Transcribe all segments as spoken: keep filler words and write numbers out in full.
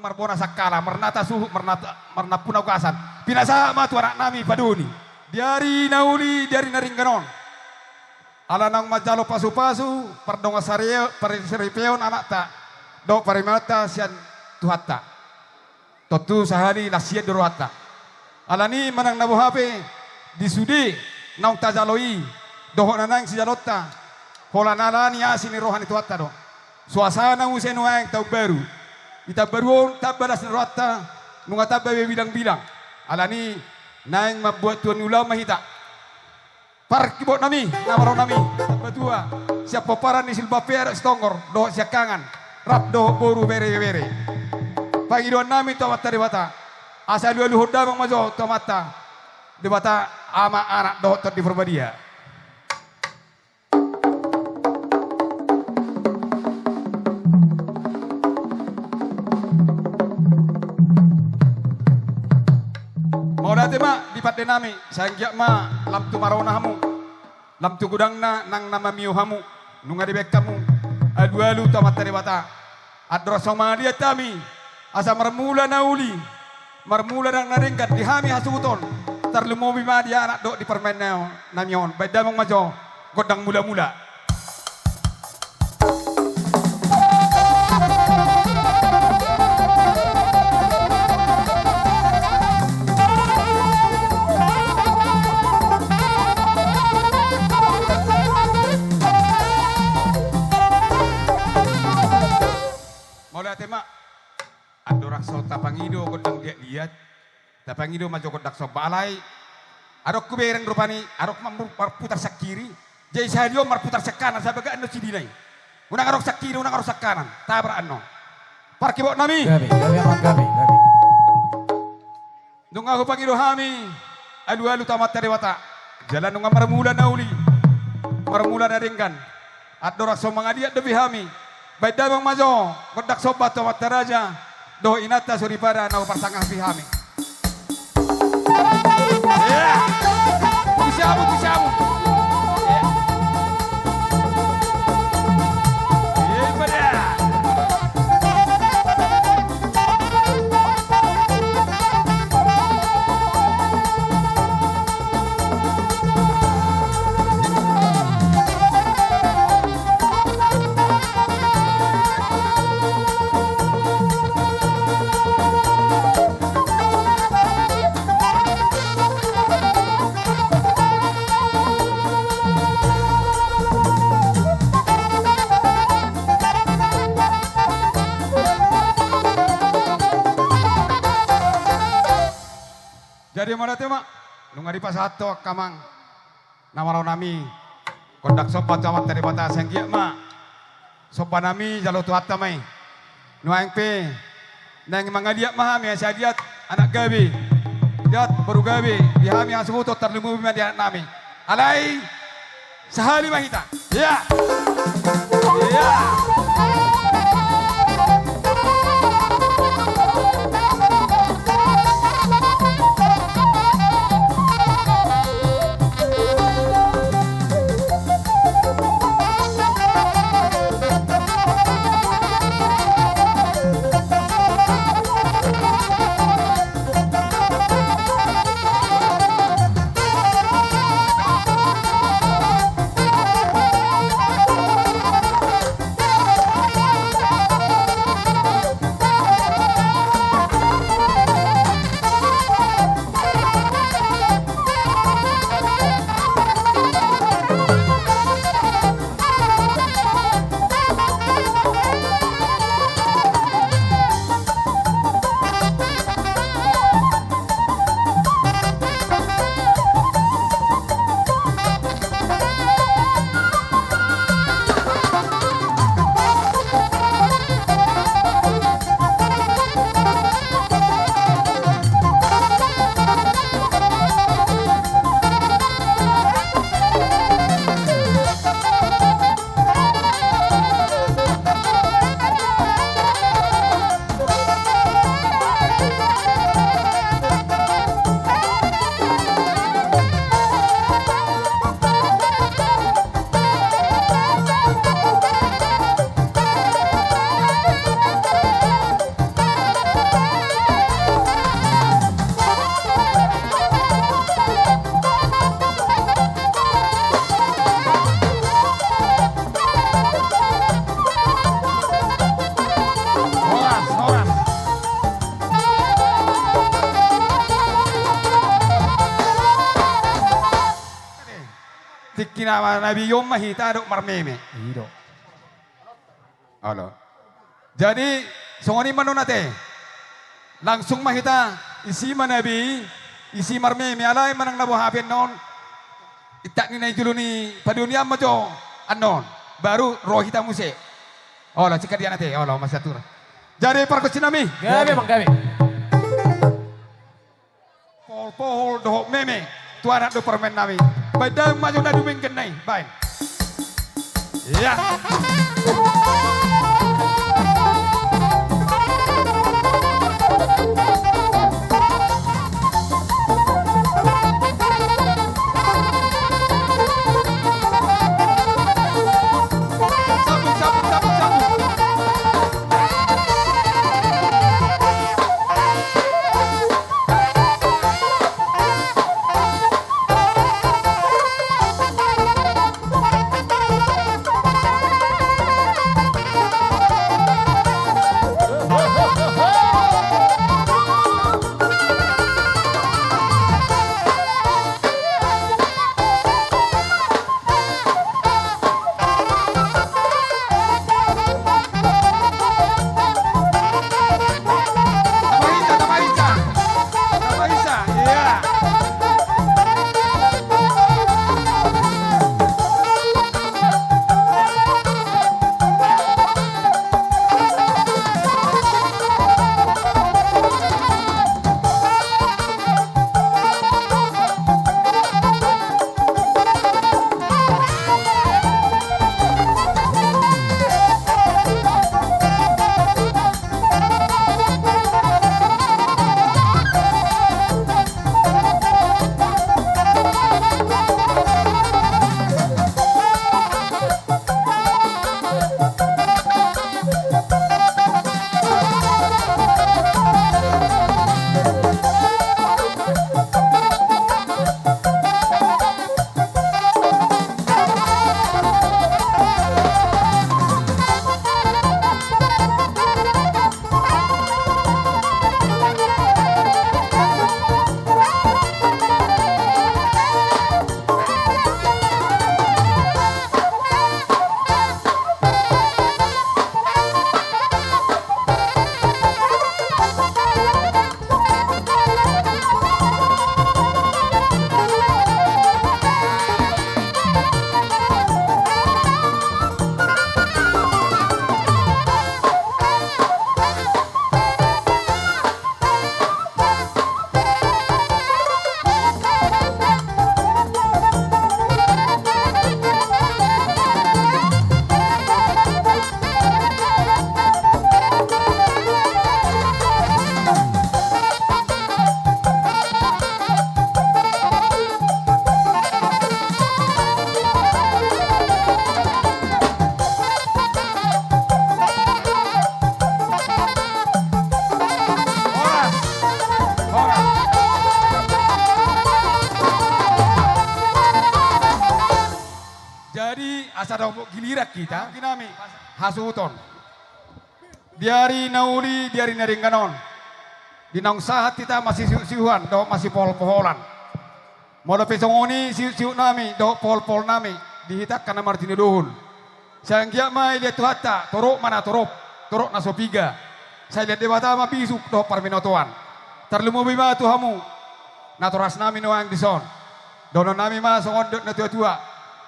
Marbona sangkala, marnata suhut, marnata, marnampuna ugasan. Pinasahat ma tu anak nami Padoni. Di ari na uli, di ari na denggan on. Ala naung manjalo pasu-pasu, pardongan sari-, parsaripeon anakta, dohot parimaonta sian Tuhanta. Tontu sahali las hian do rohanta. Alani manang na boha pe, di sude naung tajalo i, dohot na naeng sijalonta, holan ala ni asi ni roha ni Tuhanta do. Suasana muse nuaeng taon baru. Di taon baru on tamba las ni rohanta, nunga tamba be bilang-bilang. Alani naeng mambuat tuan ni ulaon ma hita. Parkibot nami, na marau nami, tamba tua, sian pomparan ni Silbam pe adat Sitonggor, dohot siangkangan, rap dohot boru bere-bere. Pangidoan nami tu Amanta Debata, asa alu-aluhon damang ma jo tu Amanta Debata, Ama, Anak dohot Tondi Parbadia. Mauliate ma di pande nami, sai anggiat ma lam tu marona hamu, lam tu godangna nang na mamio hamu, nunga dibaen hamu alu-alu tu Amanta Debata. Andorang so mangaliat hami, asa marmula na uli, marmula nang na denggan di hami hasuhuton, tarlumobi ma di anak dohot di parumaen nami on. Baen damang ma jo gondang mula-mula. Mauliate ma. Andorang so tapangido gondang liat-liat, tapangido ma jo gondang somba. Alai adong hubereng rupani, adong ma-, marputar sian kiri, jadi sahali on marputar sian kanan, sai bagaan do sidina i. Unang adong sian kiri, unang adong sian kanan, tabrak annon. Parkibot nami. Gabe, gabe, amang, gabe, gabe. Nunga hupangido hami alu-alu tu Amanta Debata, jala nunga marmula na uli, marmula na denggan. Andorang so mangaliat dope hami, baen damang ma jo gondang somba tu amanta raja dohot inanta soripada na huparsangapi hami. Ia. Tusi hamu, tusi hamu. Ia. Ia, pada. Jadi mauliate ma, nunga dipasahat ho angka amang na marau nami, gondang somba tu Amanta Debata, sai anggiat ma somba nami jalo Tuhanta ma i. Nuaeng pe naeng mangaliat ma hami, asa liat anak gabe, liat boru gabe di hami hasuhuton, tarlumobi ma di anak nami. Alai sahali ma hita. Ia. Ia. Na, na bion ma hita dohot marmeme. I do. Olo. Jadi, songon i ma non ate. Langsung ma hita, isi ma na bi, isi marmeme, alai manang na boha pe annon. Intak ni na i julu ni paduanian ma jo annon. Baru ro hita muse. Olo, singkat dia na ate, olo, masiatur. Jadi, pargonsi nami. Gabe, Bang, gabe. Pohol-pohol dohot meme, tu anak dohot parumaen nami. Baen damang ma jo na dumenggan na i, baen. Ia. Sambung, sambung, sambung, sambung. Jadi, asa dohot giliran hita, hasuhuton. Di ari na uli, di ari na denggan on. Di naung sahat hita masisihut-sihutan, dohot masipohol-poholan. Molo pe songon i sihut-sihut nami, dohot pohol-pohol nami, di hita angka na martinodohon. Sai anggiat ma dilehon Tuhanta, torop ma na torop, torop na so piga. Sai dilehon Debata ma bisuk, dohot parbinotoan. Tarlumobi ma tu hamu, natoras nami nuaeng dison. Dohonon nami ma songon didok na tua-tua.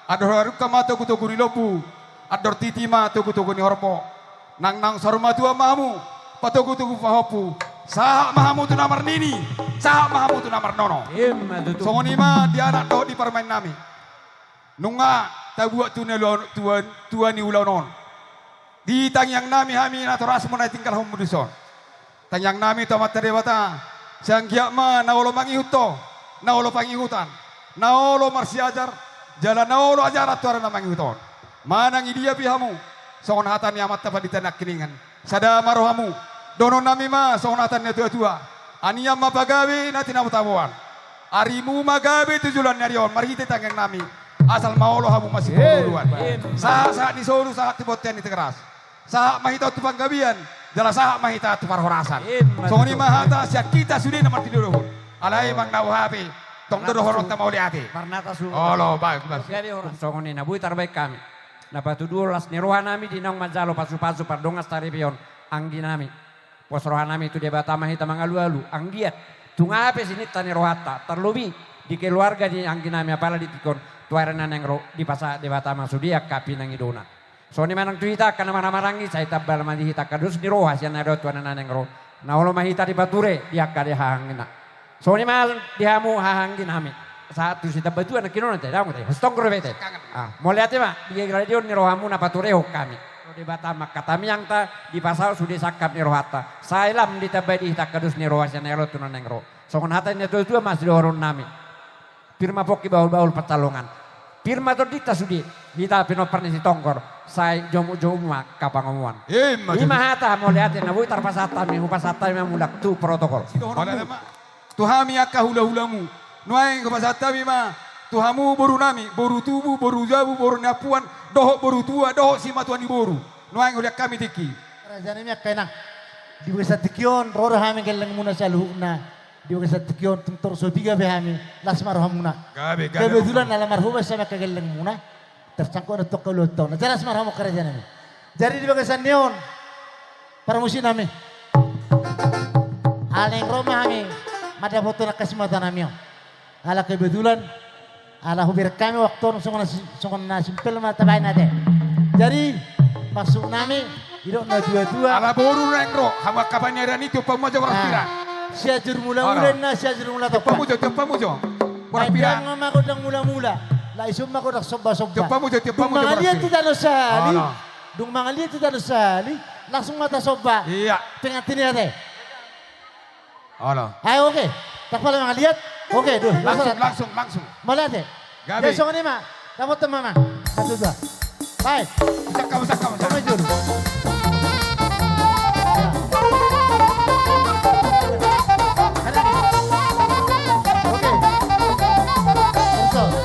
Andor halumpang ma togu-togu ni lombu. Andor titi ma togu-togu ni horbo. Nang naung saur matua ma hamu, patogu-togu pahompu. Sahat ma hamu tu na marnini, sahat ma hamu tu na marnono. Ima tutu. Songon i ma di anak dohot di parumaen nami. Nunga tabuat tu na ulaon, tua, tua ni ulaon on. Di tangiang nami hami natorasmu na tinggalhonmu dison. Tangiang nami tu Amanta Debata, sai anggiat ma na olo mangihut ho, na olo pangihutan, na olo marsiajar, jala na olo ajaran tu ari na mangihut on. Manang i dia pe hamu, songon hata ni Amanta Pandita Nangkiningan. Sada ma rohamu, dohonon nami ma songon hata ni na tua-tua. Anian ma pagabe na tinabo-taboan. Arimu ma gabe tu joloan ni ari on, marhite tangiang nami. Asal ma olo hamu masipangolu. Sahat-sahat ni solu, sahat tu bontean ni Tigaras. Sahat ma hita tu panggabean, jala sahat ma hita tu parhorasan. Ima tutu. Songon i ma hata sian hita sude na martinodohon. Alai manang na boha pe, Tong do dohononta mauliate. Marnata su. Olo, baik, baik. Gabe horas. Songon i na boi tarbaen hami. Na patuduhon las ni roha nami di naung manjalo pasupasu pardongan saripeon anggi nami. Pos roha nami tu Debata ma hita mangalualu, anggiat tung aha pe sininta ni rohanta, tarlobi di keluarga ni anggi nami apala di tingki on, tu ari na naeng ro, dipasahat Debata ma sude angka pinangidona. Songon i ma nang tu hita angka na marhahamaranggi, sai tamba ma di hita angka dos ni roha sian na dao tu ari na naeng ro. Na olo ma hita dipature di angka di hahaanggi na. Songon i ma di hamu hahaanggi nami. Sahat tu si tamba tua na kinona te, daong te, hos tonggo dope te. Ah, mauliate ma, di haradeon ni rohamu na paturehon hami. Ro Debata ma angka tamiangta, dipasahat sude sangkap ni rohanta. Sai lam ditamba di hita angka dos ni roha sian na dao tu na naeng ro. Songon hata ni na tuatua ma sidohonon nami. Pir ma pongki bahulbahul pansalongan. Pir ma tondinta sude. Hita pinompar ni Sitonggor. Sai jomukjomuk ma angka pangomoan. Ima tutu. Ima hata mauliate na boi tarpasahat hami, hupasahat hami ma mulak tu protokol. Sidohononmu. Mauliate ma. Tu hami angka hulahulamu. Nuaeng hupasahat hami ma. Tu hamu boru nami, boru tubu, boru jabu, boru ni ampuan, dohot boru tua, dohot simatua ni boru. Nuaeng hulean hami tingki. Raja nami angka inang. Di bagasan tingki on, ro do hami gellengmuna saluhutna. Di bagasan tingki on tung torus so piga pe hami, las ma rohamuna. Gabe, gabe. Kebetulan ala marhobas hami angka gellengmuna, tersangkut na tu angka uluan taon. Jelas ma rohamu angka raja nami. Jadi di bagasan ni on, parmusik nami. Ala naeng ro ma hami, mandapothon angka simata nami on. Ala kebetulan, ala hubereng hami waktu on songon na si-, songon na simpel ma tabaen ate. Jadi, maksud nami, didok na tuatua. Ala boru naeng ro, hamu angka paniaran i tiop hamu jo boras pira. Siajur mulamula inna, siajur mula tompa. Tiop hamu jo, tiop hamu jo. Boras pira. Baen ma gondang mulamula. Laos isuk ma gondang sombasomba. Tiop hamu jo, tiop hamu jo boras pira. Dung mangaliat tu tano sahali. Olo. Dung mangaliat tu tano sahali. Langsung ma tasomba. Iya. Pengantin i ate. Olo. Ayo, oke. Tapala mangaliat. Oke, duh. Langsung, langsung, langsung. Mauliate. Gabe. Jadi songon i ma. Dapothon ma. Satu, dua. Baik. Musakka, musakka, musakka. Sama jul. Oke. Terus.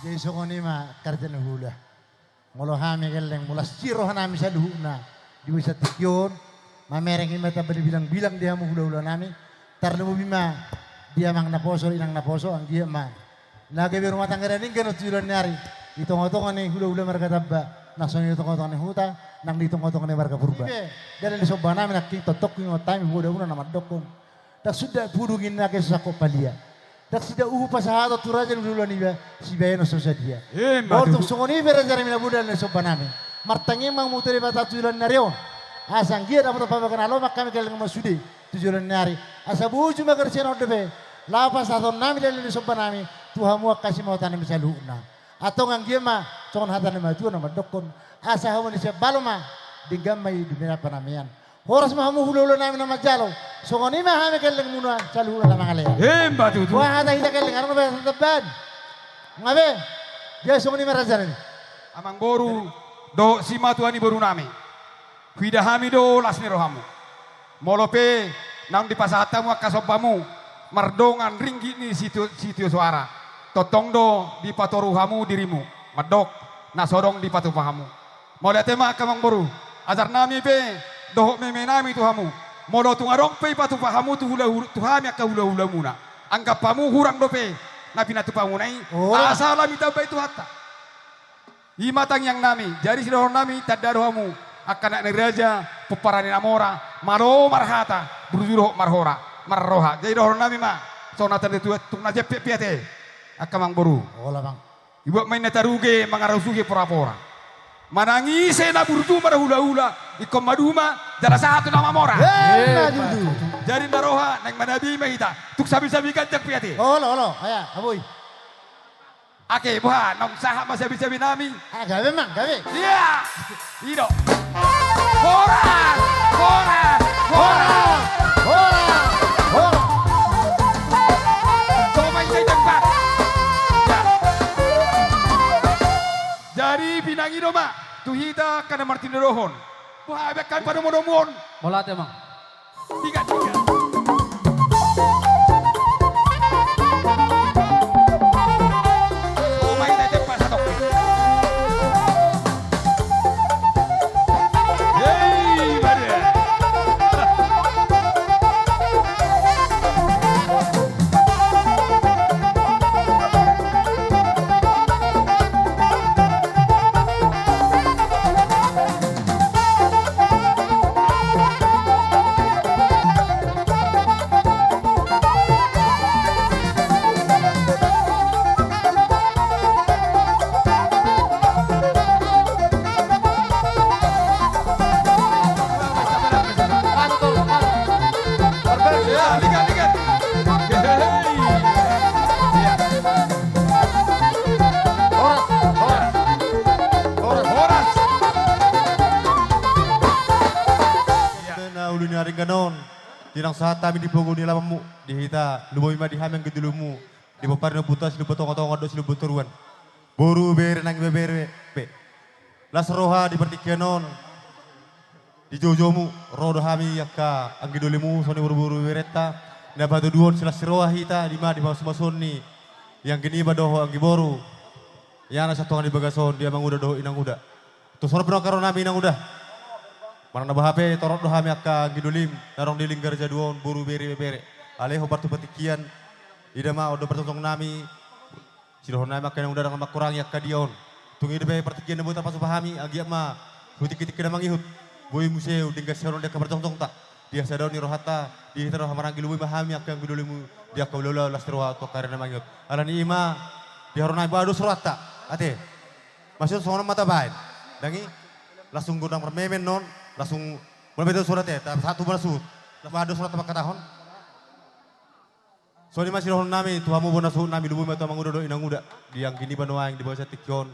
Jadi songon i ma karja ni hulahula. Molo hami gelleng, molo las ni rohanami saluhutna, di bagasan tingki on, mamereng i ma tamba di bilang-bilang di hamu hulahulanami. Tarlumobi ma di amang naposo, inang naposo, anggiat ma na gabe rumah tangga na denggan on tu joloan ni ari, di tongatonga ni hulahula marga Tamba, na songon i di tongatonga ni huta, nang di tongatonga ni marga Purba. Ipe, dalan ni sombanami nangkin, tongtong huingot hami, huboto hamuna na mandokkon: Ndang suda pudung ninna angka i so sangkot palia, ndang suda uhum pasahaton tu raja ni hulahula niba, sibaenon so sadia. Emma tutu. Molo tung songon i pe rajanami na boi, dalan ni sombanami, martangiang ma hamu tu Debata tu joloan ni ari on, asa anggiat dapotan pambahenan na lomak hami gelleng masude tu joloan ni ari, asa boju ma ganup sian on dope laho pasahatonnami dalan ni sombanami tu hamu angka simahutanami saluhutna. Antong anggiat ma songon hata ni natuatua na mandokkon: Asa hamu na sian balo ma, denggan ma i di na panamean. Horas ma hamu hulahulanami na manjalo. Songon i ma hami gelleng muna saluhutna na mangalean. Emma tutu. Boha hata hita gelleng, adong na bahen hata tambahan? Nga be. Jadi songon i ma rajanami. Amangboru dohot simatua ni borunami, huida hami do las ni rohamu. Molo pe naung dipasahat hamu angka sombamu mardongan ringgit ni sitio, sitio soara, tongtong do dipatoru hamu dirimu mandok na so adong dipatupa hamu. Mauliate ma angka amangboru, ajarnami pe dohot memenami tu hamu, molo tung adong pe dipatupa hamu tu hula, tu hami angka hulahulamuna, anggap hamu hurang dope na pinatupamuna i. Ora. Asa lam ditambai Tuhanta. I ma tangiangnami. Jadi sidohononnami, tanda do hamu angka anak ni raja, pomparan ni na mora, malo marhata, burju dohot marhora, marroha. Jadi dohononnami ma songon hata ni natuatua: Tung na jempek pe ate, angka amangboru, olo, amang, dibuat ma inna taruge, mangarusuhi porapora. Manang ise na burju marhulahula, ingkon maduma jala sahat tu na mamora. Emma tutu. Jadi na roha naeng manabi ma hita, tung sabisabi ganjang pe ate. Olo, olo, aya, aboi. Ake, boha, naung sahat ma sabisabinami? Ah, gabe, amang, gabe. Iya. I do. Horas, horas, horas, horas, horas. Coba i, i, i, i, ya. Jadi pinangido ma tu hita angka na martinodohon. Boha be angka panomunomuon? Mauliate, amang. Tiga, tiga. Oh, main aja pas satu. Hei, Maria. Horas, horas. Horas. Horas. Ia. Na uli ni ari on, di na sahat hami di pogu ni alamanmu, di hita, lumobi ma di hami anggi dolimu, di pomparan ni ompunta Silombo Tongatonga dohot Silombo Toruan, boru, bere nang ibebere pe. Las roha di partingkian on, di joujoumu, ro do hami angka anggi dolimu, songon i boruboru, iberenta na patuduhon, silas ni roha hita, i ma di pasu-pasuon ni anggi niba dohot anggi boru, ia na sahat tu hami di bagasan on, di amanguda dohot inanguda. Tung songon i pe nuaeng, ro nami inanguda, manang na boha pe, torop do hami angka anggi dolim na adong di Linggarjadu on, boru, bere, ibebere. Alai hombar tu partingkian, ida ma on do parjongjong nami. Sidohonon nami angka inanguda, ndang mangkurangi angka dia on. Tung ida pe partingkian na boi tarpatupa hami, anggiat ma hu tingki-tingki na mangihut, boi muse denggan sian on di angka parjongjongta. Di hasadaon ni rohanta, di hita roha maranggi, lumobi ma hami angka anggi dolimu, di angka hulahula, las ni roha tu angka ari na mangihut. Alani i ma, di haroro nami, boha dos rohanta ate? Maksud songon on ma tabaen. Ndang i, langsung gondang marmemen non, langsung, molo pe dos rohanta ate, ta satu bona suhut. Boha dos rohanta mangkatahon? Songon i ma sidohonon nami tu hamu bona suhut nami, lumobi ma tu amanguda dohot inanguda, di anggi niba nuaeng di bagasan tingki on.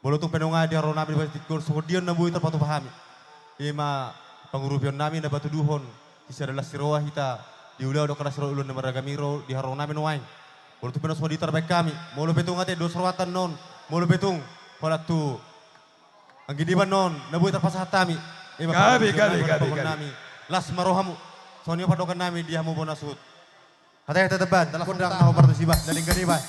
Molo tung pe nuaeng di haroro nami di bagasan tingki on, songon dia on na boi tarpatupa hami? I ma pangurupion nami na patuduhon, sisada las ni roha hita di ulaon dohot las ni roha ulaon na maragam i, ro di haroro nami nuaeng. Molo tung pe nuaeng songon dia tarbaen hami, molo pe tung ate dos rohanta non, molo pe tung holan tu anggi niba non na boi tarpasahat hami. I ma, gabe, gabe, gabe, gabe. Las ma rohamu. Songon i ma pandohan nami di hamu bona suhut. Hata hita teban, dalam gondang na hombar tu siba, na denggan iba.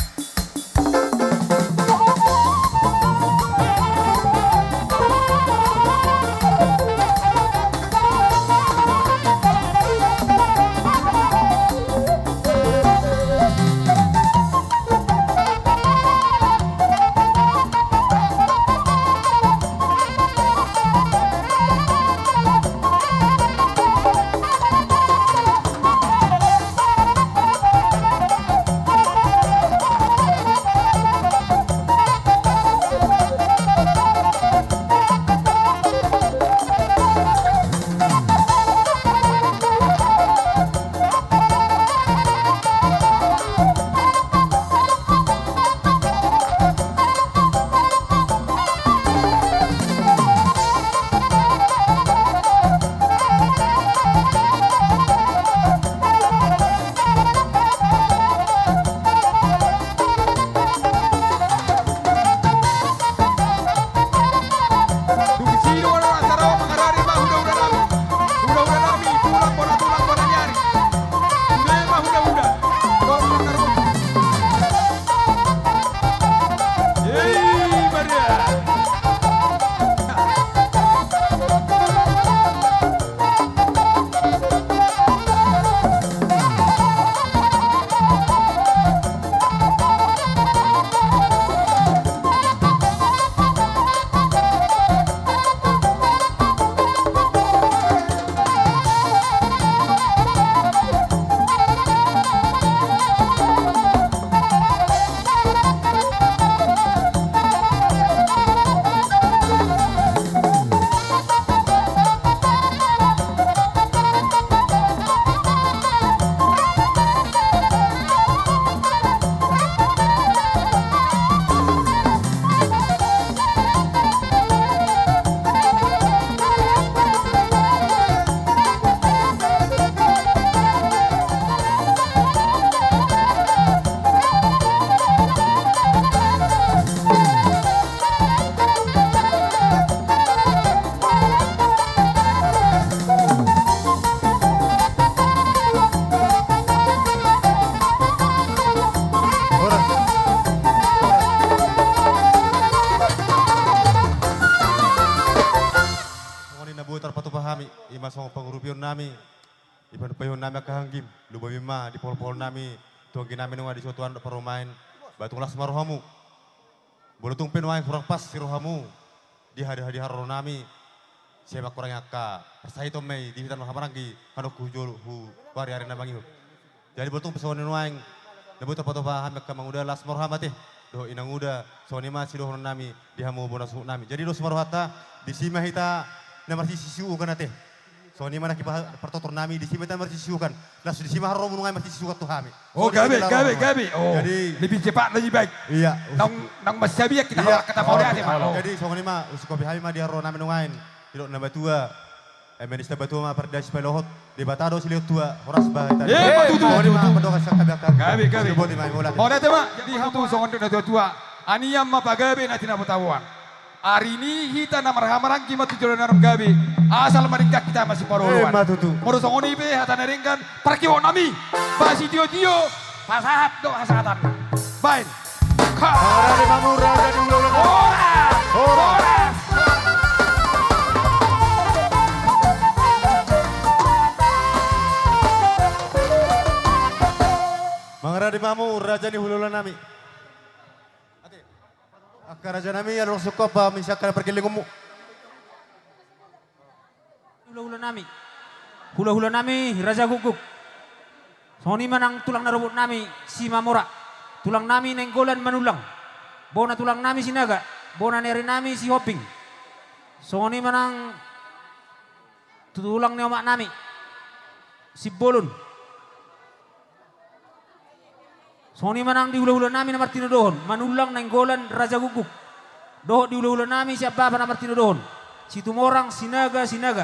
Ma songon pangurupionnami, di panumpangionnami angka anggim, lumobi ma di polopolnami, tu angginami nunga di sotuan dohot parumaen, ba tung las ma rohamu. Molo tung pe nuaeng hurang pas ni rohamu, di hari-hari haroronami, sai mangkurangi angka parsahiton ma i di hita na marhahamaranggi, hamu hujolo hu, tu ari-ari na mangihut. Jadi molo tung pe songon i nuaeng, na boi tarpatupa hami angka amanguda, las ma roham ate, dohot inanguda, songon i ma sidohononnami di hamu bona suhutnami. Jadi dos ma rohanta, disi ma hita na marsisisuhutan ate. Songon i ma na hita partotornami, disi ma hita marsisisuhutan. Las disi ma haroronmu nuaeng marsisisuhutan tu hami. Oh, songon i gabe, gabe, gabe. Oh, jadi lebih cepat, lebih baik. Iya. Nang, nang masabiak kita. Iya. Kata mau ate ma. Oh. Jadi songon i ma, usikopi hami ma di haroronami nuaeng. Didok na matua. Eh, manista batua ma pardasis pailohot, Debata do silehon tua, horas ba hita. Eh, ma tutu. Songon i ma, tutu. Pandok sian hami angka. Gabe, gabe. Siboti ma, mauliate. Mauliate ma, jadi hamu songon didok na tua-tua. Anian ma pagabe na tinabo taboan. Ari ni hita na marhahamaranggi ma tu joloan na ro gabe, asal ma denggan hita masipaoloan. Eh, ma tutu. Molo songon i pe hata na denggan, parkiwonami, ba sitio-tio, pasahat do hasahatan. Baen. Mangarade ma hamu raja ni hulahula. Horas! Horas! Horas! Mangarade ma hamu raja ni hulahulanami. Angka rajanami, adong sungkop, ah, misiangka na pargellengonmu. Hulahulanami. Hulahulanami, Raja Guguk. Songon i ma nang tulang na robotnami, Simamora. Tulangnami Nainggolan Manullang. Bona tulangnami Sinaga. Bona ni arinami Sihombing. Songon i ma nang tulang ni omaknami, Simbolon. Songon i ma nang di hulahulanami na martinodohon, Manullang Nainggolan Raja Guguk. Dohot di hulahulanami sian bapa na martinodohon, Situmorang Sinaga Sinaga.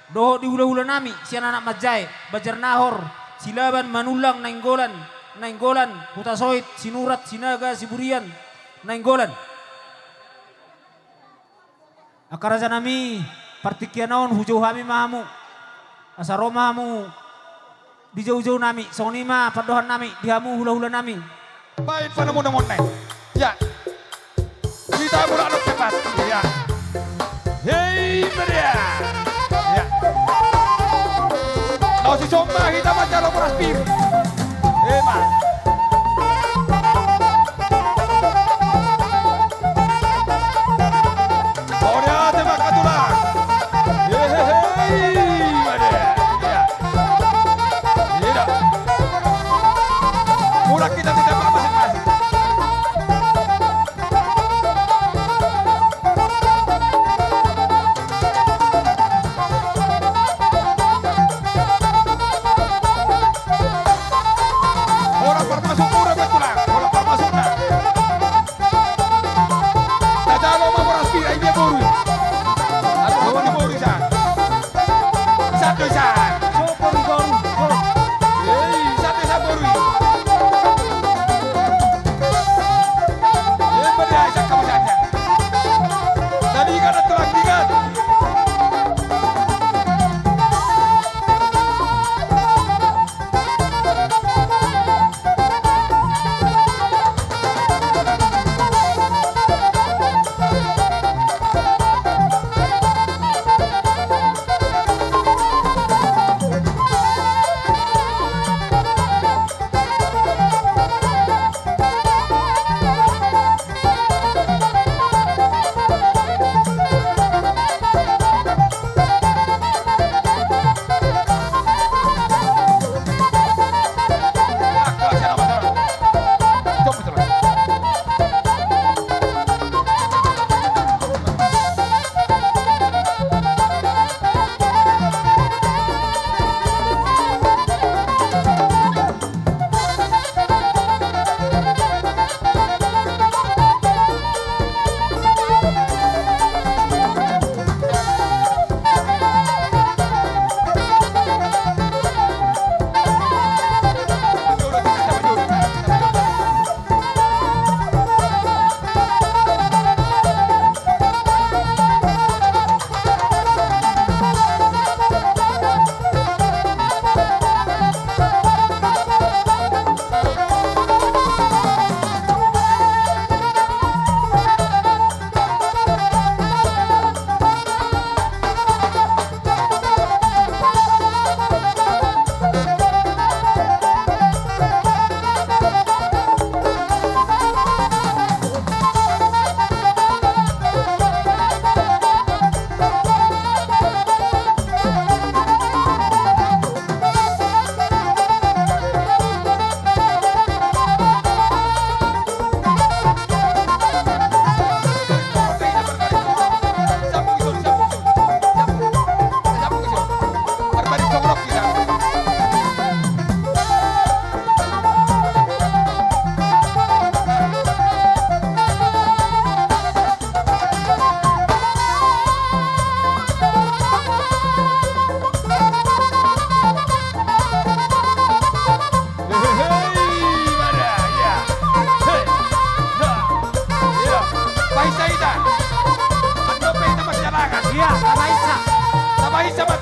Dohot di hulahulanami sian anak manjae, Banjarnahor, Silaban Manullang Nainggolan, Nainggolan, Hutasoit, Sinurat, Sinaga, Siburian, Nainggolan. Angka rajanami, partingkian on hujou hami ma hamu. Asa ro ma hamu di joujounami, songon i ma pandohannami di hamu hulahulanami. Baen panamonamon nai. Ya. Hita mulak na cepat. Ya. Hei, meriah. Ya. Laos dison ma hita manjalo boras pir. Ema. Mauliate ma angka tulang. Hehehe. Made. Iya. Iya. Mulak hita di tempat masing-masing. Horas,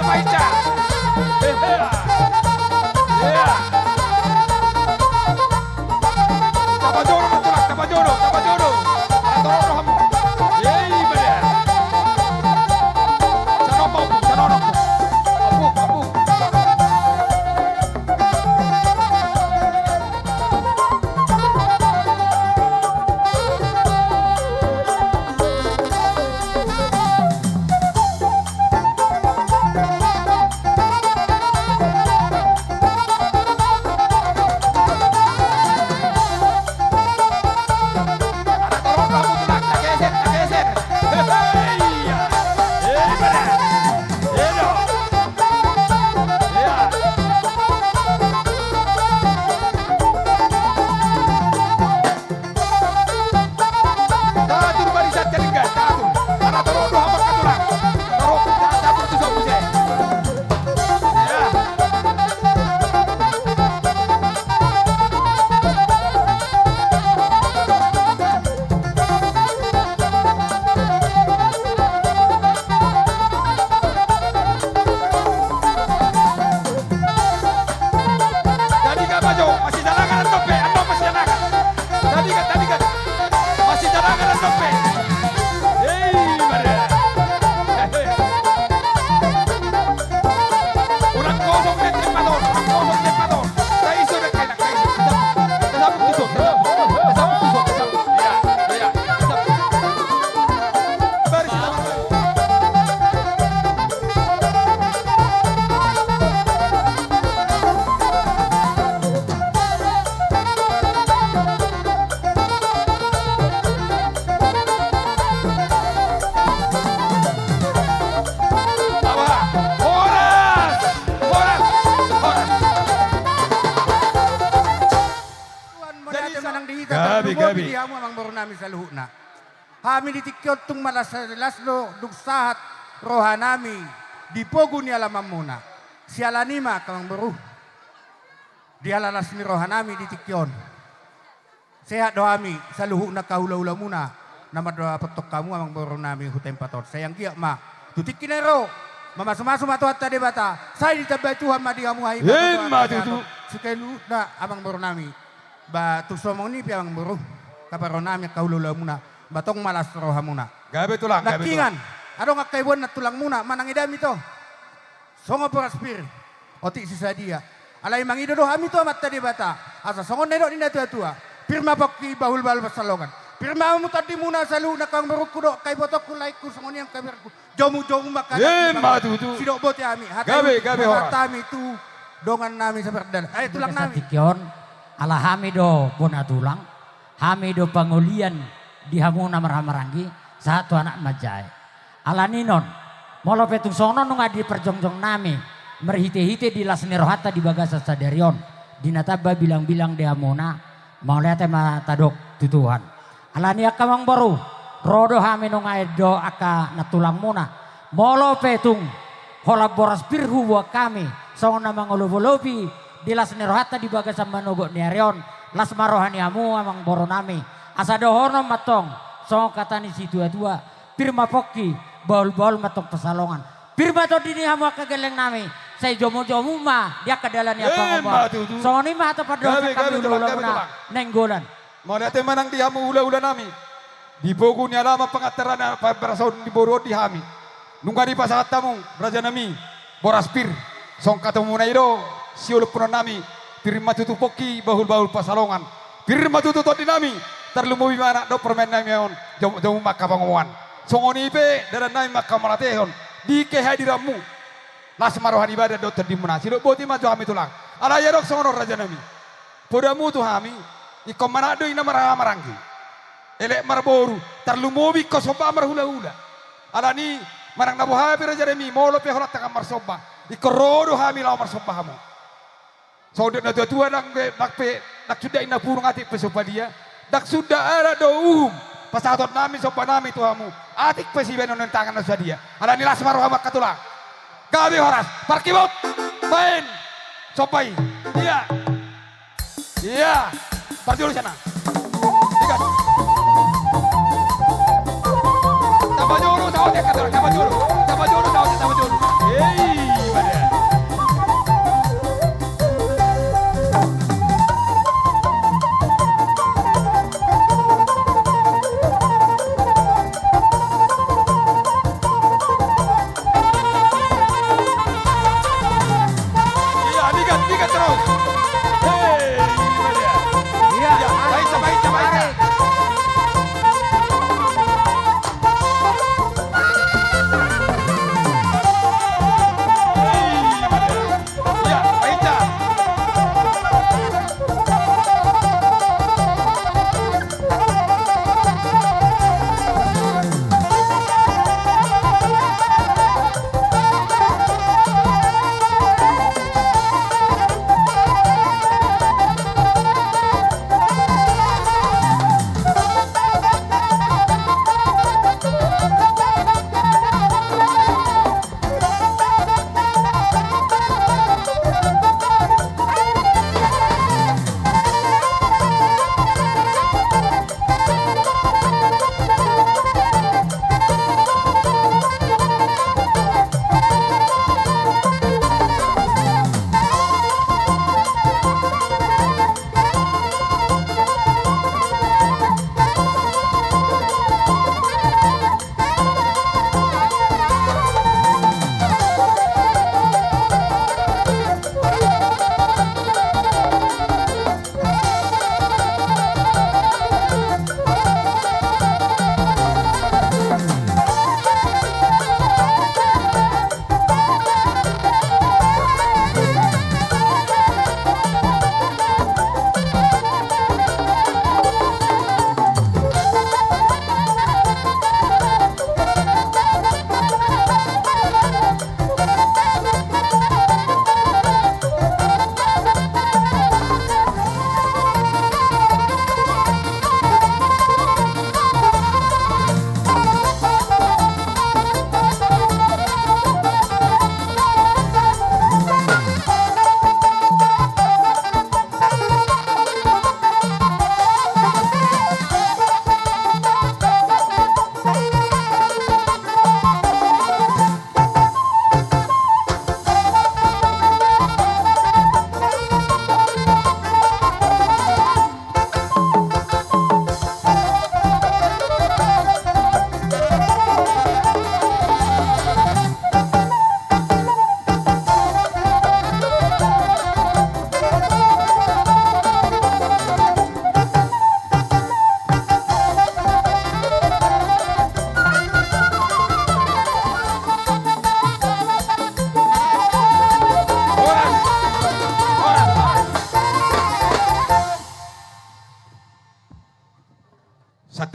Baca. Hehe. Iya. Tapajolo ma tulang, tapajolo, tapajolo. Atur do hamu. Iya, iya, iya. Sana ompung, sana ompung. Ompung, ompung. Tatur barisan telinga, tatur. Ala torop do hamu angka tulang. Torop, ta-, tatur tu son muse. Ya. Tadi ka bajo, masih jalangan annon pe, annon masih jalangan. Tadi ka, tadi ka, masih jalangan annon pe. Hei, mari. Ulang kosong dek tempat on, ulang kosong dek tempat on. Taiso dek kena, taiso. Tasabut, tasabut, tasabut, tasabut, tasabut. Iya, iya, tasabut. Baris, tasabut. Horas! Horas! Horas! Tuhan, mauliate ma nang di hita, gabe, gabe. Di hamu amang boru nami saluhutna. Hami di tingki on tung malas las do dung sahat roha nami di pogu ni alamanmuna. Siala ni i ma angka amang boru, diala las ni roha nami di tingki on. Sehat do hami saluhutna angka hulahulamuna na mandapothon hamu amang boru nami tu tempat on. Sai anggiat ma tu tingki na ro mamasumasu ma Tuhanta Debata, sai ditambai Tuhan ma di hamu hahipason. Ima tutu. Saluhutna amang boru nami. Ba tung songon i pe amang boru, angka parro nami, angka hulahulamuna, ba tong malas rohamuna. Gabe tulang, gabe tulang. Nangkiningan adong angka iboan nantulangmuna manang ida hami to, songon boras pir, otik si sadia. Alai mangido do hami tu Amanta Debata asa songon na nidok ni natuatua: Pir ma pongki, bahulbahul pansalongan. Pir ma hamu tondimuna saluhutna angka amang borungku dohot angka ibotongku, laengku, songon i angka berengku. Jomujomu ma angka... Ima tutu. Sidok boti hami. Gabe, gabe, horas. Hata i ma hata hami tu dongan nami sapardalan. Ai tulang nami. Di tingki on, ala hami do bona tulang, hami do pangolian di hamu na marhahamaranggi sahat tu anak manjae. Ala ni i non, molo pe tung songon on nunga di parjongjong nami marhitehite di las ni rohanta di bagasan sadari on, di na tamba bilangbilang di hamuna, mauliate ma tadok tu Tuhan. Ala ni i angka amang boru, ro do hami nunga endo angka nantulangmuna. Molo pe tung holan boras pir huboan hami songon na mangolopolopi di las ni rohanta di bagasan manogot ni ari on, las ma roha ni hamu amang boru nami. Asa dohonon ma tong songon hata ni situatua: Pir ma pongki, bahulbahul ma tong pansalongan. Pir ma tondi ni hamu angka gelleng nami, sai jomujomu ma di angka dalan ni pangomoan. Ima tutu. Songon i ma hata pandohan nami tu hulahulamuna Nainggolan. Mauliate ma nang di hamu hulahula nami. Di pogu ni alaman, pangantar ni parhorasan ni boru on di hami, nunga dipasahat hamu, raja nami, boras pir. Songon hatamuna i do siolophonon nami: Pir ma tutu pongki, bahulbahul pansalongan. Pir ma tutu tondi nami, tarlumobi ma anak dohot parumaen nami on, jomujomu ma angka pangomoan. Songon i pe dalan nami ma angka mauliatehon di kehadiranmu. Las ma roha ni badan dohot tondimuna. Sidok boti ma jo hami tulang. Alai adong songon on, raja nami. Podamu tu hami, ingkon manat do i na marhahamaranggi, elek marboru, tarlumobi ingkon somba marhulahula. Ala ni i, manang na boha pe, raja nami, molo pe holan tagan marsomba, ingkon ro do hami laho marsomba hamu. Songon didok natuatua, ndang pe, ndang pe, ndang sundat inna burung, atik pe so padia, ndang sundat adat dohot uhum pasahaton nami somba nami tu hamu, atik pe sibahenon ni tangan na so sadia. Ala ni i, las ma rohamu angka tulang. Gabe, horas. Parkibot, baen somba i. Iya. Iya. Parjolo sian na. Tiga. Tapajolo saotik angka tulang, tapajolo. Tapajolo saotik, tapajolo. Hei.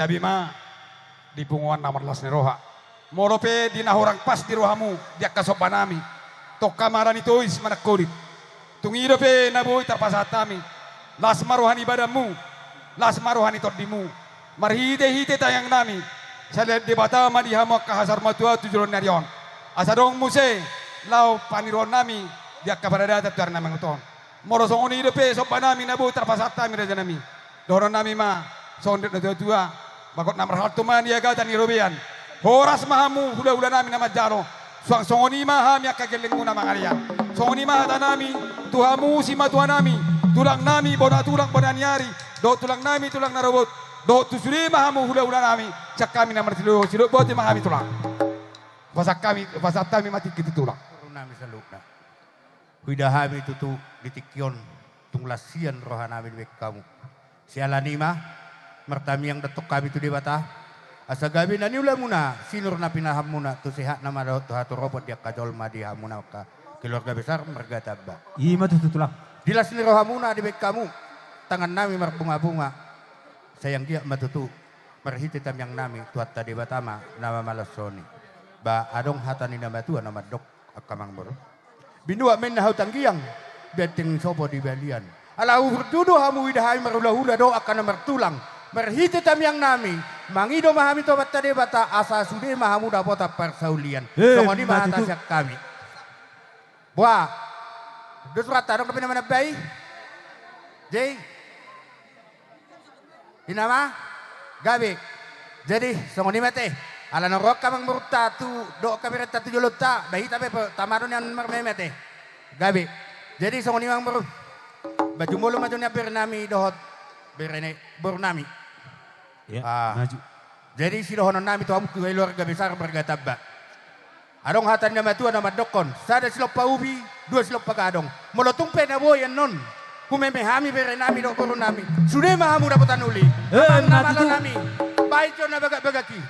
Gabe ma di punguan na marlas ni roha. Molo pe di na hurang pas di rohamu di angka somba nami, tongka ma ra ni tois manangkolit. Tung i dope na boi tarpasahat hami, las ma roha ni badanmu, las ma roha ni tondimu. Marhitehite tangiang nami, salelengleleng Debata ma di hamu angka hasar matua tu joloan ni ari on. Asa adong muse laho paniruon nami di angka paradaton tu ari na mangihuthon. Molo songon i dope somba nami na boi tarpasahat hami raja nami, dohonon nami ma songon didok natuatua: Bagot na marhalto ma niagatan ni robean. Horas ma hamu hulahula nami na manjalo. Suang songon i ma hami angka gellengmuna mangalean. Songon i ma hata nami tu hamu simatua nami, tulang nami bona tulang bona ni ari, dohot tulang nami tulang na robot, dohot tu sude ma hamu hulahula nami. Sian hami na marsidohot, sidok boti ma hami tulang. Pasahat hami, pasahat hami ma tingki tu tulang. Boru nami saluhutna. Huida hami tutu di tingki on tung las hian roha nami dibahen hamu. Siala ni i ma martamiang do antong hami tu Debata, asa gabe na niulamuna, sinur na pinahanmuna, tu sehatna ma dohot tu hatoropon di angka jolma di hamuna angka keluarga besar marga Tamba. I ma tutu tulang. Di las ni rohamuna dibahen hamu, tangan nami marbungabunga. Sai anggiat ma tutu marhite tamiang nami Tuhanta Debata ma na mamalashon i. Ba adong hata ni na matua na mandok, angka amangboru: Binuat ma inna hau tanggiang, benteng sopo di balian. Ala uhur tutu do hamu, huida hami marhulahula dohot angka na martulang, marhite tamiang nami, mangido ma hami tu Amanta Debata asa sude ma hamu dapotan parsaulian. Eh, songon i ma hata sian hami. Boa. Dos rata adong dope na manambai? Jei. Inna ma? Gabe. Jadi songon i ma ate. Ala na ro angka amangborunta tu, dohot angka berenta tu jolonta, ba hita pe pe, tama do nian marmeme ate. Gabe. Jadi songon i ma amangboru. Ba jumolo ma jo nian bere nami dohot bere ni boru nami. Ya, ah, maju. Jadi sidohonon nami tu hamu keluarga besar marga Tamba. Adong hata ni na matua na mandokkon: Sada silompa ubi, dua silompa gadong. Molo tung pe na boi annon humeme hami bere nami dohot boru nami, sude ma hamu dapotan uli. Eh, amang na malo nami. Baen jo na bagak-bagak i.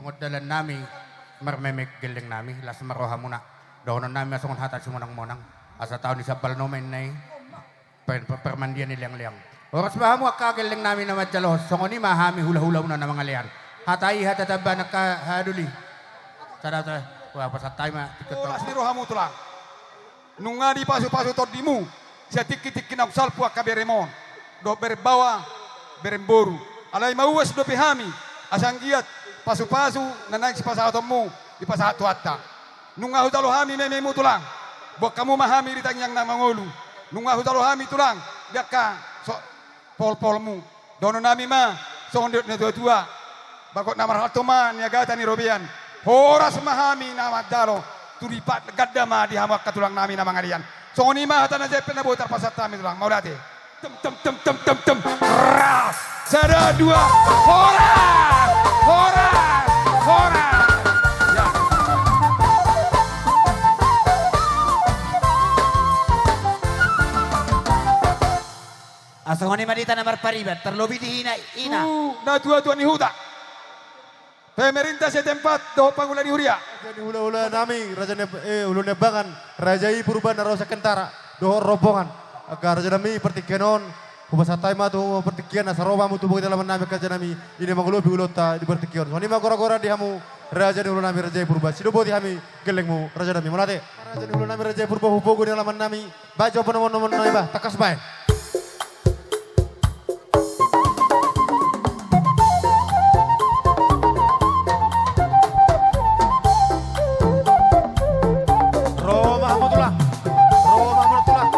Dalan nami marmemek gelleng nami, las ma rohamuna. Dohonon nami ma songon hata simonang-monang, asa taon ni sambal noma inna i, per-, per-, permandian ni leang-leang. Horas ma hamu angka gelleng nami na manjalo, songon i ma hami hula-hulamuna na mangalean. Hata i hata tambahan angka hadoli. Sada ta, wah, pasahat hami ma. Horas ni rohamu tulang. Nunga dipasu-pasu tondimu sian tingki-tingki naung salpu angka berem on dohot berem baoa, berem boru. Alai mauas dope hami asa anggiat pasu-pasu na naeng sipasahatonmu dipasahat Tuhanta. Nunga hujalo hami mememu tulang, boan hamu ma hami di tangiang na mangolu. Nunga hujalo hami tulang di angka so-, pohol-poholmu. Dohonon nami ma songon didok ni natua-tua: Bagot na marhalto ma niagatan ni robean. Horas ma hami na manjalo, tu dipat ganda ma di hamu angka tulang nami na mangalean. Songon i ma hata na jempek na boi tarpasahat hami tulang. Mauliate. Tem, tem, tem, tem, tem, tem. Ras. Sada, dua. Horas. Horas. Horas. Ya. Asa songon i ma di hita na marpariban, tarlobi di hita ina. Tu natua-tua ni huta, pemerintah setempat dohot pangula ni huria. Raja ni hula-hula nami, raja ni, eh, Ulu Nembangan, raja i Purba na ro sian Kentara dohot rombongan. Angka raja nami, partingkian on hupasahat hami ma tu partingkian, asa ro ma hamu tu bogei ni alaman nami angka raja nami, i na mangolopi ulaonta di partingkian on. Songon i ma gora-gora di hamu raja ni hula nami, raja i Purba. Sidoboti hami gellengmu raja nami, mauliate. Raja ni hula nami, raja i Purba, hupogu ni alaman nami. Baen jo panomunomu na iba, tangkas baen. Ro ma hamu tulang. Ro ma hamu tulang.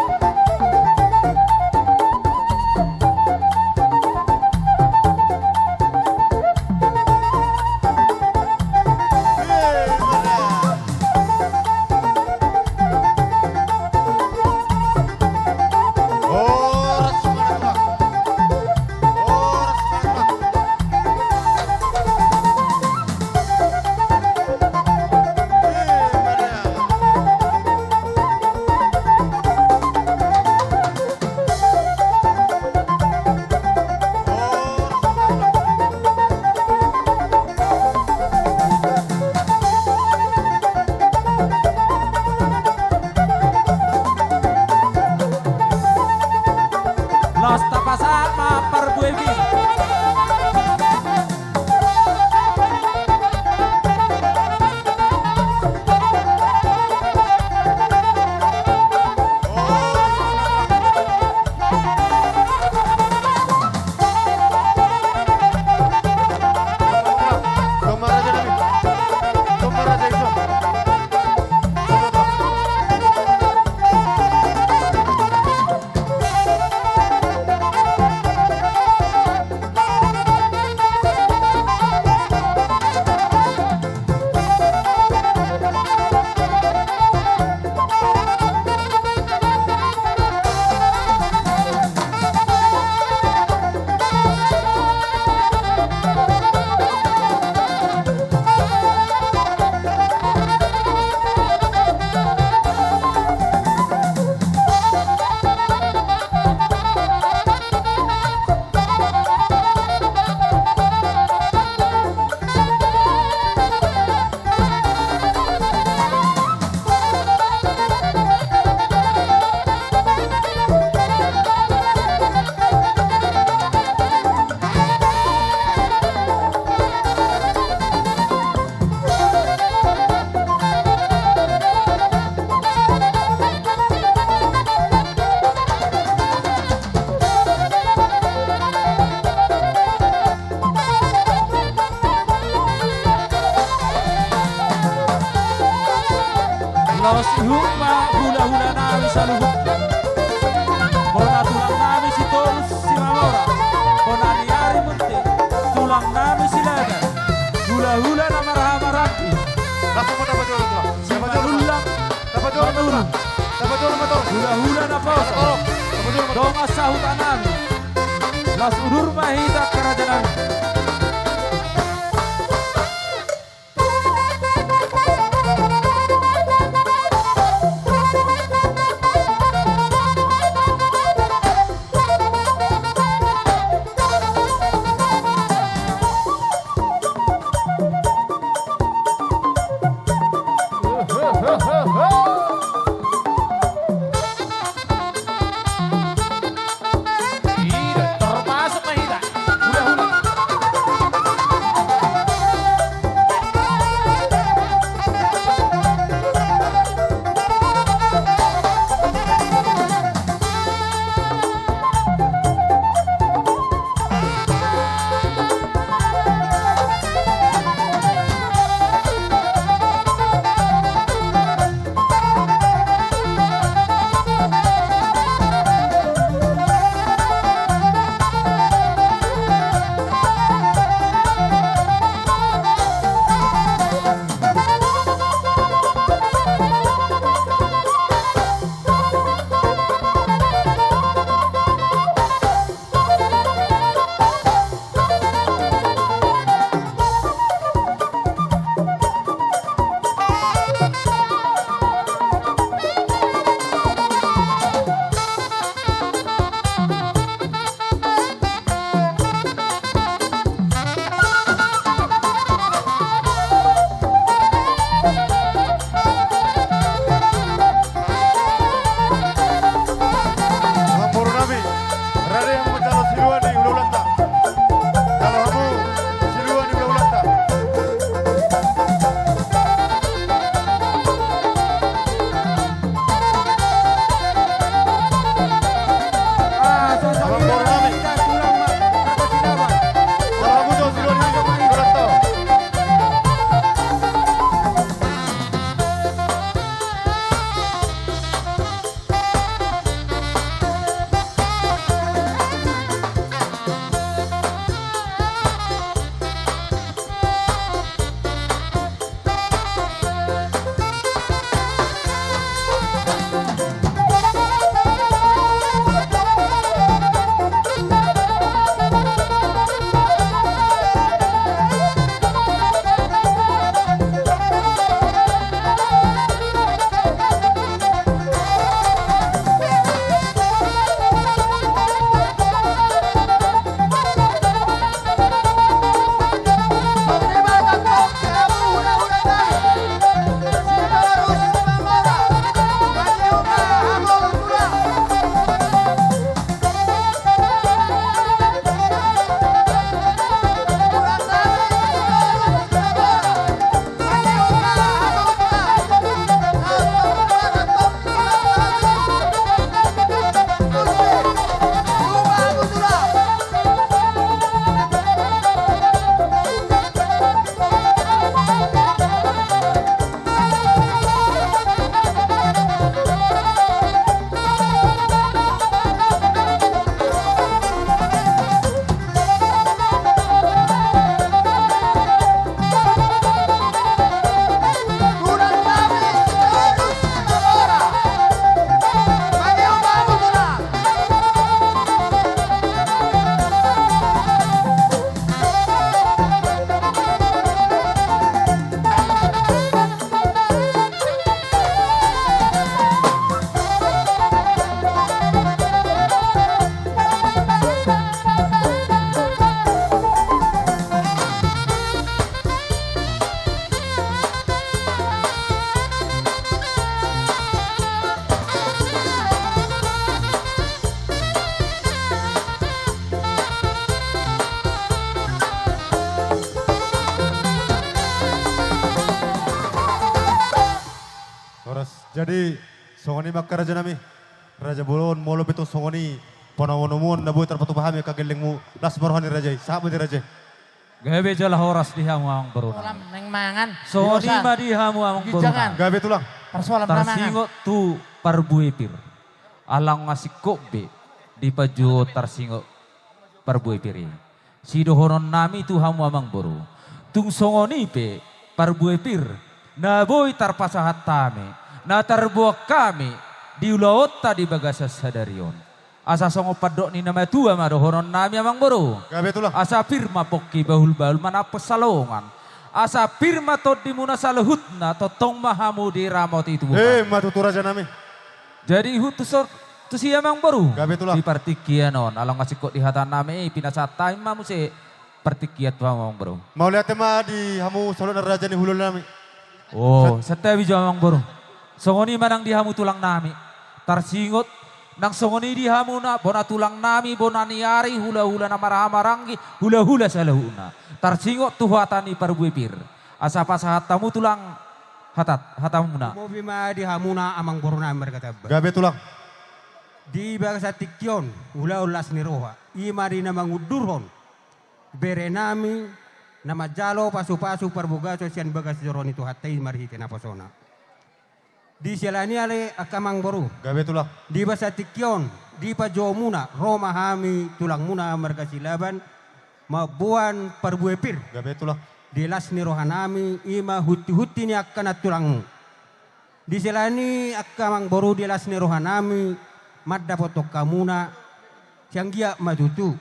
Laos tapasahat ma parbue. Laos ihut ma hula-hula nami saluhutna. Bona tulang nami Sitorus Simamora, bona ni Ari Munte, tulang nami Silaban, hula-hula na marhaha maranggi. Langsung ma dapot jolo tulang. Simanullang. Dapot jolo ma tulang. Dapot jolo ma tulang. Hula-hula na poso. Dapot jolo ma tulang. Dongan sahuta nami. Las udur ma hita angka raja nami. Jadi, songon i ma angka raja nami. Raja bolon, molo pe tong songon i, panomunomuon na boi tarpatupa hami angka gellengmu, las ma roha ni raja i, sahat ma di raja i. Gabe jala horas di hamu amangboru. Songon i ma di hamu amangboru. Gabe tulang. Tarsingot tu parbue pir. Alai nga singkop be dipajuo tarsingot parbue pir i. Sidohonon nami tu hamu amangboru. Tung songon i pe parbue pir na boi tarpasahat hami, na tarboan hami di ulaonta di bagasan sadari on. Asa songon pandok ni na matua ma dohonon nami amangboru. Gabe tulang. Asa pir ma pongki bahulbahul manang pansalongan. Asa pir ma tondimuna saluhutna tongtong ma hamu diramoti tubuan. Emma tutu raja nami. Jadi hutuson tusi amangboru. Gabe tulang. Di partingkian on, alai nga singkop di hata nami, pinasahat hami ma muse partingkian tu hamu amangboru. Mauliate ma di hamu saluhutna raja ni hulahula nami. O, santabi jo amangboru. Songon i ma nang di hamu tulang nami. Tarsingot nang songon i di hamuna, bona tulang nami, bona ni ari, hulahula na marhahamaranggi, hulahula saluhutna. Tarsingot tu hata ni parbue pir. Asa pasahat hamu tulang hatat, hatamuna. Lumobi ma di hamuna amangboru nami marga Tamba. Gabe tulang. Di bagasan tingki on, ulaon las ni roha. I ma di na mangundurhon bere nami, na manjalo pasupasu parbagason sian bagas joro ni Tuhanta i marhite naposona. Di siala ni i ale angka amangboru. Gabe tulang. Di bagasan tingki on, dipajuomuna, ro ma hami tulangmuna marga Silaban, mamboan parbue pir. Gabe tulang. Di las ni roha nami, i ma huntihunti ni angka nantulangmu. Di siala ni i angka amangboru di las ni roha nami, mandapothon hamuna, sian giat ma tutu.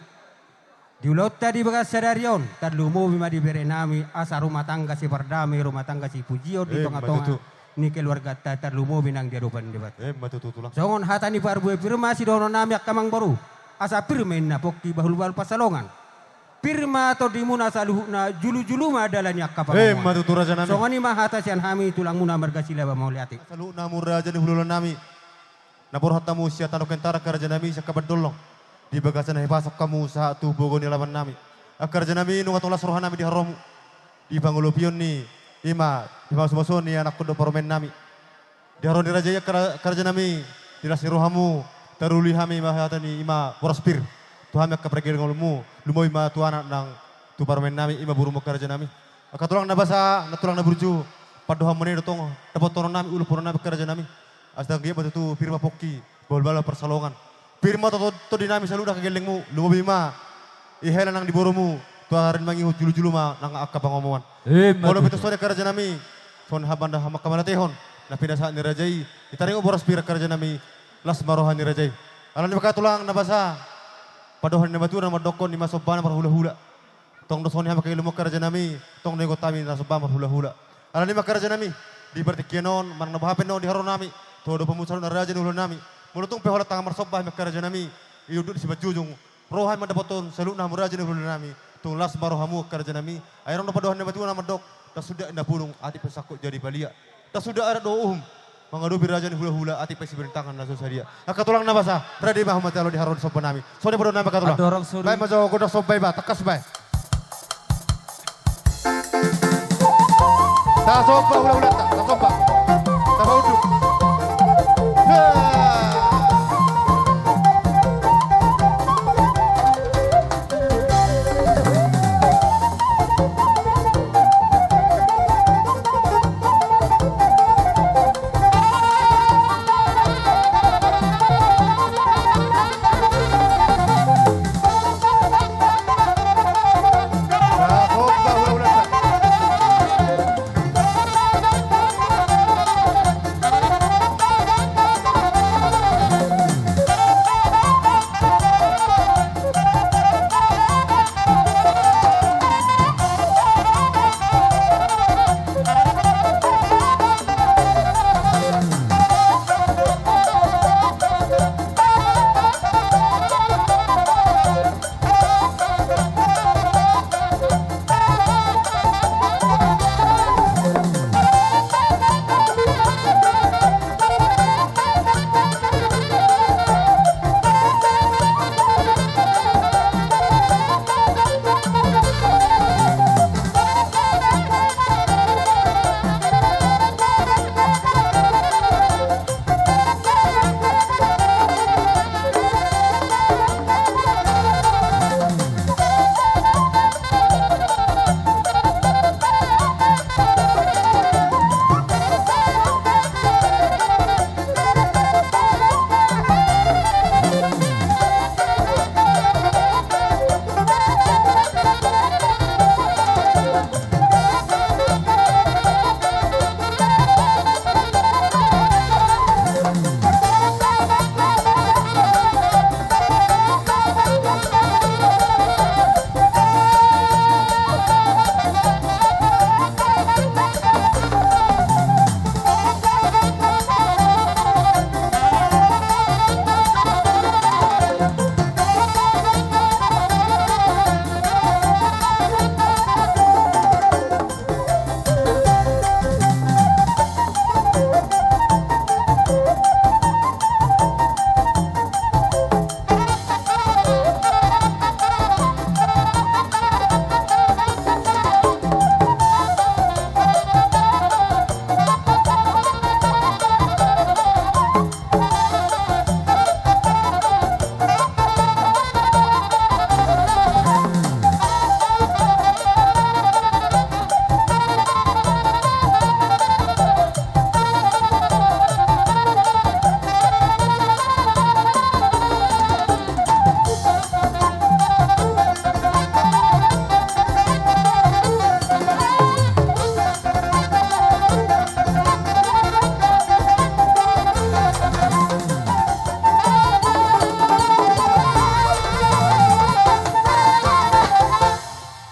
Di ulaonta di bagasan sadari on, tarlumobi ma di bere nami, asa rumah tangga sipardame, rumah tangga sipujion di tongatonga ni keluarganta, tarlumobi nang di adopan ni Debata. Emma tutu tulang. Songon hata ni parbue pir ma sidohonon nami angka amangboru, asa pir ma inna pongki bahulbahul pansalongan. Pir ma tondimuna saluhutna, julujulu ma dalan ni angka pangomoan. Emma tutu raja nami. Songon i ma hata sian hami tulangmuna marga Silaban, mauliate. Saluhutna hamu raja ni hulahula nami. Na borhat hamu sian tano Kentara angka raja nami, sian Kaban Dollong. Di bagasan na hipason hamu sahat tu bogo ni alaman nami. Angka raja nami, nunga tong las roha nami di haromu. Di pangolopion ni, i ma, di pamasumasu ni anakkon dohot parumaen nami. Di haroro ni raja i angka ra-, angka raja nami, di las ni rohamu, taruli hami ma hata ni i ma boras pir. Tu hami angka pargellengonmu, lumobi ma tu anak nang tu parumaen nami, i ma borumu angka raja nami. Angka tulang na basa, na tulang na burju, pandohanmuna i do tong, dapothon nami, uluphonon nami angka raja nami. Asa anggiat ma tutu pir ma pongki, bahulbahul pansalongan. Pir ma to-, to-, tondi nami saluhutna angka gellengmu, lumobi ma. I hela nang di borumu, tu ari na mangihut, julujulu ma nang angka pangomoan. Emma tutu. Molo pe tong songon i angka raja nami, songon haba nda hama angka manatehon, na pinasahat ni raja i, i taringot boras pir angka raja nami, las ma roha ni raja i. Alani i ma angka tulang na basa, pandohan ni na matua na mandokkon i ma sombana marhulahula. Tong do songon i hami angka gellengmu angka raja nami, tong do ingot hami na sombana marhulahula. Alani i ma angka raja nami, di partingkian on, manang na boha pe annon di haroro nami, tu adopanmu saluhutna raja ni hulahula nami. Molo tung pe holan tangan marsomba hami angka raja nami, i unduk ni simanjujung, ro hami mandapothon saluhutna hamu raja ni hulahula nami, tung las ma rohamu angka raja nami, ai adong do pandohan ni na matua na mandok, tak suda inna punung, atik pe sangkot jadi palia. Tak suda adat dohot uhum, mangadopi raja ni hulahula, atik pe sibahen tangan na so sadia. Angka tulang na basa, rade ma hamu mantalo di haroro ni somba nami. Songon i pandohan nami angka tulang. Andorang sori. Baen ma jo gondang somba i ba, tangkas baen. Tasomba hulahulanta, tasomba. Tapaunduk. Hea.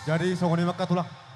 Jadi songon i ma angka tulang.